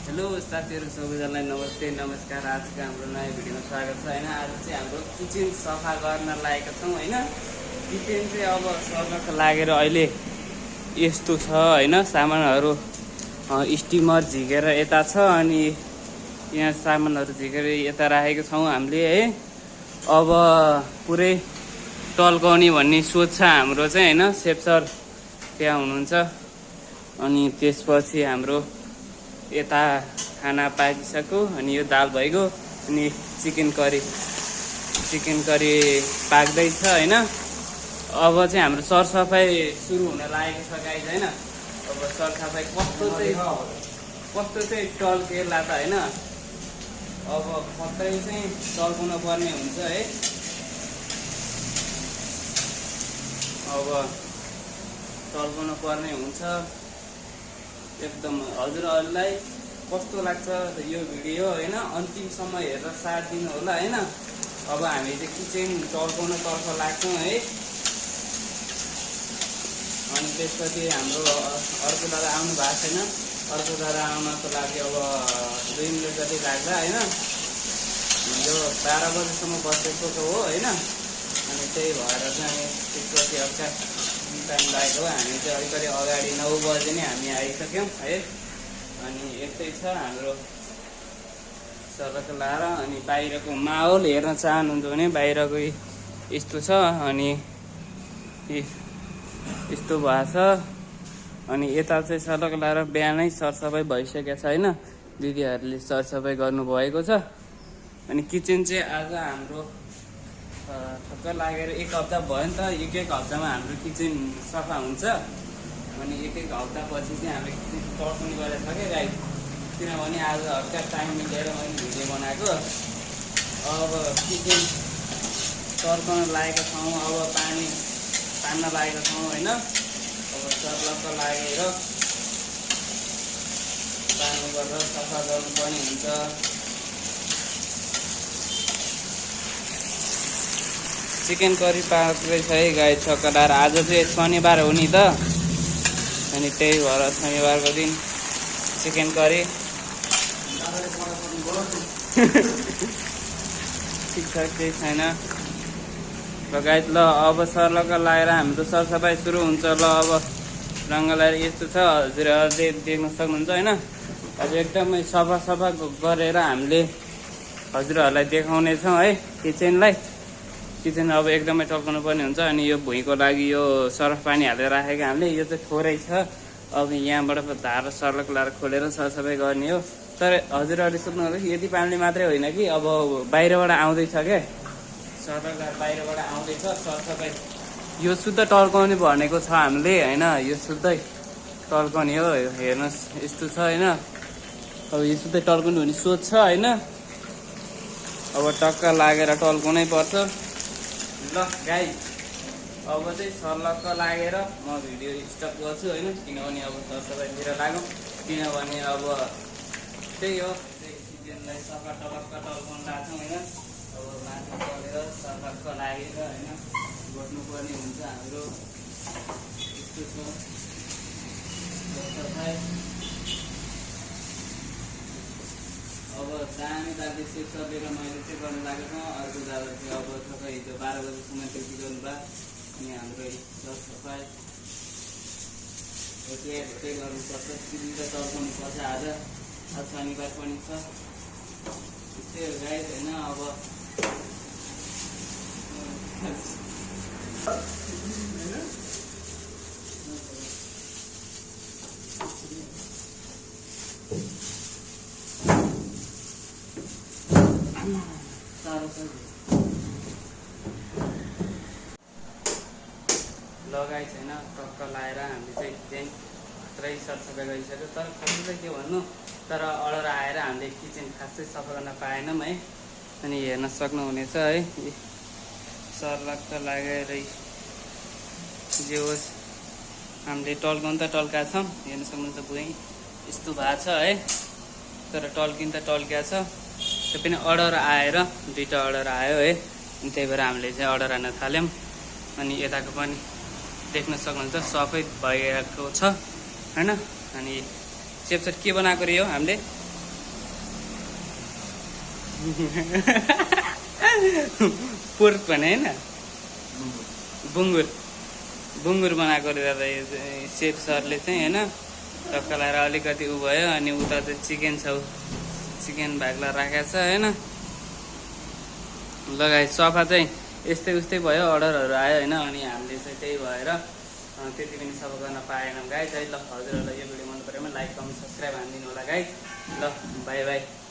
Hello साथीहरु सबैजनालाई नमस्ते नमस्कार। आजको हाम्रो नयाँ भिडियोमा स्वागत छ हैन। आज चाहिँ हाम्रो किचन सफा गर्न लागेका छौं हैन। किचन चाहिँ अब सर्नको लागेर अहिले यस्तो छ हैन। सामानहरु स्टिमर झिकेर यता छ अनि यहाँ सामानहरु झिकेर यता राखेको छौं हामीले है। अब पुरै टल्काउने भन्ने सोच छ हाम्रो चाहिँ हैन। सेफ सर त्यहाँ हुनुहुन्छ अनि त्यसपछि हाम्रो यता खाना पाकिसक्यो अनि यो दाल भइगयो अनि चिकन करी पाक्दैछ हैन। अब चाहिँ हाम्रो सरसफाइ सुरु हुन लागेको छ गाइस हैन। अब सरसफाइ कस्तो चाहिँ टल्केला त हैन। अब कतै चाहिँ टल्काउन पर्ने हुन्छ है। अब टल्काउन पर्ने हुन्छ एकदम। हजुरहरुलाई कस्तो लाग्छ यो भिडियो हैन, अन्तिमसम्म हेरेर साथ दिनु होला हैन। अब हामी चाहिँ किचन टल्काउन तर्फ लाग्छौं है। अनि त्यसपछि हाम्रो अर्को दादा आउनु भएको छैन। अर्को दादा आउनको लागि अब 2 मिनेट जति लाग्छ हैन। यो 12 बजेसम्म बसेको हो हैन। अनि त्यही भएर चाहिँ त्यसपछि अर्का टाइम लागेको हो। हामी चाहिँ अलिकति अगाडि 9 बजे नै हामी आइसक्यौं है। अनि यस्तै छ हाम्रो सडक लाएर। अनि बाहिरको माहौल हेर्न चाहनुहुन्छ भने बाहिरको यस्तो छ अनि यस्तो भएको छ। अनि यता चाहिँ सडक लाएर बिहानै सरसफाइ भइसकेको छ हैन। दिदीहरूले सरसफाइ गर्नुभएको छ। अनि किचन चाहिँ आज हाम्रो ठक्क लागेर 1 हप्ता भयो नि त। एक हप्तामा हाम्रो किचन सफा हुन्छ। अनि एक हप्ता पछि चाहिँ हामीले किचन टल्काउने गरेको छ क्या गाइस। किनभने आज हल्का टाइम मिलेर मैले भिडियो बनाएको। अब किचन टल्काउन लागेका छौँ। अब पानी तान्न लागेका छौँ हैन। अब सर्लक्क लागेर पानी गरेर सफा गर्नुपर्ने हुन्छ। चिकन करी पाक्दैछ है गाइस चकडार। आज चाहिँ शनिबार हो नि त। अनि त्यही भएर शनिबारको दिन चिकन करी ठिकठाक केही छैन र गाइस। ल अब सर्लक्क लागेर हाम्रो सरसफाइ सुरु हुन्छ। ल अब रङ्ग लगाएर यस्तो छ। हजुरहरूले देख्न सक्नुहुन्छ हैन। आज एकदमै सफा गरेर हामीले हजुरहरूलाई देखाउने छौँ है किचनलाई। किचन अब एकदमै टल्काउनु पर्ने हुन्छ। अनि यो भुइँको लागि यो सरफ पानी हालेर राखेको हामीले। यो चाहिँ थोरै छ। अब यहाँबाट धार सर्लक लाएर खोलेर सरसफाइ गर्ने हो। तर हजुरहरूले सोध्नुहुन्छ यति पानीले मात्रै होइन कि अब बाहिरबाट आउँदैछ क्या। सर्लक लाएर बाहिरबाट आउँदैछ सरसफाइ। यो शुद्ध टल्काउने भनेको छ हामीले हैन। यो शुद्धै टल्काउने हो। हेर्नुहोस् यस्तो छ हैन। अब यो शुद्धै टल्काउने भन्ने सोच छ हैन। अब टक्क लागेर टल्काउनै पर्छ। ल गाइस अब चाहिँ सर्लक्क लागेर म भिडियो स्टप गर्छु हैन। किनभने अब सरसफाइतिर लागौँ। किनभने अब त्यही हो, किचनलाई सफा टलक्क टल्काउन लाग्छौँ हैन। अब माथि चलेर सर्लक्क लागेर हैन गर्नुपर्ने हुन्छ हाम्रो। यस्तो छ सरसफाइ। अब दामी दाजु सेफ सकेर मैले चाहिँ गर्नु लागेको छ। अर्को दादा चाहिँ अब ठक्कै हिजो 12 बजीसम्म ड्युटी गर्नुभयो। अनि हाम्रो सरसफाइ भोटे गर्नुपर्छ। किचन त टल्काउनु पर्छ। आज शनिबार पनि छ। त्यस्तै हो गाइस होइन। अब लगाइ छैन। टक्क लाएर हामीले चाहिँ किचन पुरै सरसफाइ गरिसक्यो। तर खासै चाहिँ के भन्नु, तर अर्डर आएर हामीले किचन खासै सफा गर्न पाएनौँ है। अनि हेर्न सक्नुहुनेछ है। सर्लक्क लागेर जे होस् हामीले टल्काउनु त टल्काएको छौँ। हेर्न सक्नुहुन्छ भुइँ यस्तो भएको छ है। तर टल्किन त टल्किएको छ। त्यो पनि अर्डर आएर 2टा अर्डर आयो है। अनि त्यही भएर हामीले चाहिँ अर्डर हान्न थाल्यौँ। अनि यताको पनि देख्न सक्नुहुन्छ सफै भइरहेको छ हैन। अनि सेपसेट के बनाएको रे हो हामीले पोर्क भने होइन बुङ्गुर बनाएको रे दादा यो सेफ सरले चाहिँ होइन टक्क लाएर अलिकति उ भयो अनि उता चाहिँ चिकन छ चिकन भागलाई राखेको छ होइन लगाए सफा चाहिँ यस्तै उस्तै भयो अर्डरहरू आयो होइन अनि हामीले चाहिँ त्यही भएर त्यति पनि सफा गर्न पाएनौँ गाइज है ल हजुरहरूलाई यो भिडियो मन पऱ्यो भने लाइक कमेन्ट सब्सक्राइब हानिदिनु होला गाइज ल बाई बाई